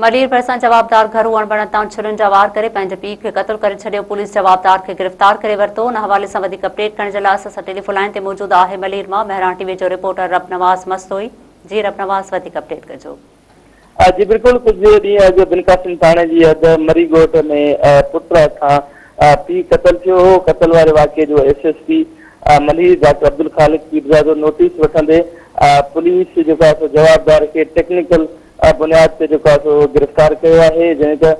ملير ڀرسان جوابدار گهرو اڻبڻت تان ڇرين جا وار ڪري پنهنجي پيء کي قتل ڪري ڇڏيو، پوليس جوابدار کي گرفتار ڪري ورتو، ان حوالي سان وڌيڪ اپڊيٽ ڪرڻ جي لاء اسان سان ٽيليفون لائين تي موجود آهي ملير مان مهراڻ ٽي وي جو رپورٽر رب نواز مستوئي، جي رب نواز وڌيڪ اپڊيٽ ڪجو. جي بلڪل ڪجهه ڏينهن اڳ بن قاسم ٿاڻي جي حد مري ڳوٺ ۾ پٽ هٿان پيء قتل ٿيو هو، قتل واري واقعي جو S S P Malir doctor Abdul Khaliq Pirzado notice وٺندي پوليس جيڪو آهي سو جوابدار کي ٽيڪنيڪل بنياد تي جيڪو آهي سو گرفتار ڪيو آهي، جڏهن ته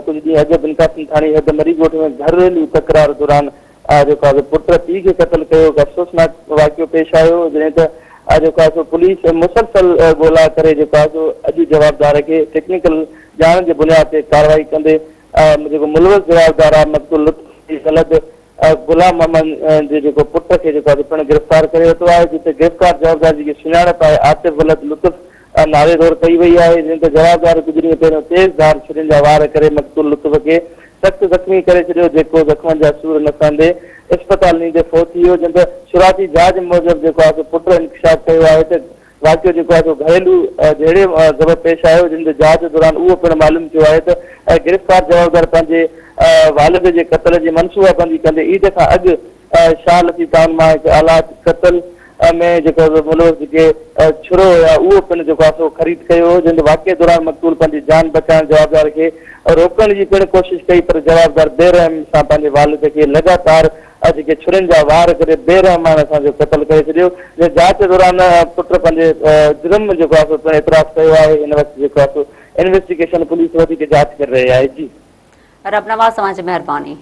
ڪجهه ڏينهن اڳ بن قاسم ٿاڻي حد مري ڳوٺ ۾ گهريلو تڪرار دوران جيڪو آهي سو پٽ پيء کي قتل ڪيو هڪ افسوسناڪ واقعو پيش آيو، جڏهن ته جيڪو آهي سو پوليس مسلسل ڳولا ڪري جيڪو آهي سو اڄ جوابدار کي ٽيڪنيڪل ڄاڻ جي بنياد تي ڪارروائي ڪندي جيڪو ملوث جوابدار آهي مقتول لطف علي ولد غلام محمد جي جيڪو پٽ کي جيڪو آهي پڻ گرفتار ڪري ورتو آهي جتي گرفتار جوابدار جي سڃاڻپ آهي عاطف ولد لطف نالي طور ڪئي وئي آهي جنهن تي جوابدار ڪجهه ڏينهن پهريون تيز ڌار ڇرين جا وار ڪري مقتول لطف کي سخت زخمي ڪري ڇڏيو جيڪو زخمن جا سور نه سهندي اسپتال نيندي فوت ٿي ويو جنهن ته شروعاتي جاچ موجب جيڪو آهي سو پٽ انڪشاف ڪيو آهي ته واقعو جيڪو آهي سو گهريلو جهيڙي سبب پيش آيو، جنهن تي جاچ دوران اهو پڻ معلوم ٿيو آهي ته گرفتار جوابدار پنهنجي والد جي قتل جي منصوبابندي ڪندي عيد کان اڳ شاهه لطيف ٽائون مان هڪ آلات قتل ۾ جيڪو ملوث جيڪي ڇرو هيا اهو پڻ جيڪو آهي سو خريد ڪيو هو، جنهن تي واقعي دوران مقتول پنهنجي جان بچائڻ جوابدار کي روڪڻ جي پڻ ڪوشش ڪئي پر جوابدار بي رحم سان پنهنجي والد کي لڳاتار جيڪي ڇرين جا وار ڪري بي رحماڻي سان جو قتل ڪري ڇڏيو جنهن جاچ دوران پٽ پنهنجي جرم جيڪو آهي سو پڻ اعتراف ڪيو آهي هن وقت جيڪو آهي سو انويسٽيگيشن پوليس وڌيڪ جاچ ڪري رهي آهي جي. رب نواز اوهان جي مهرباني.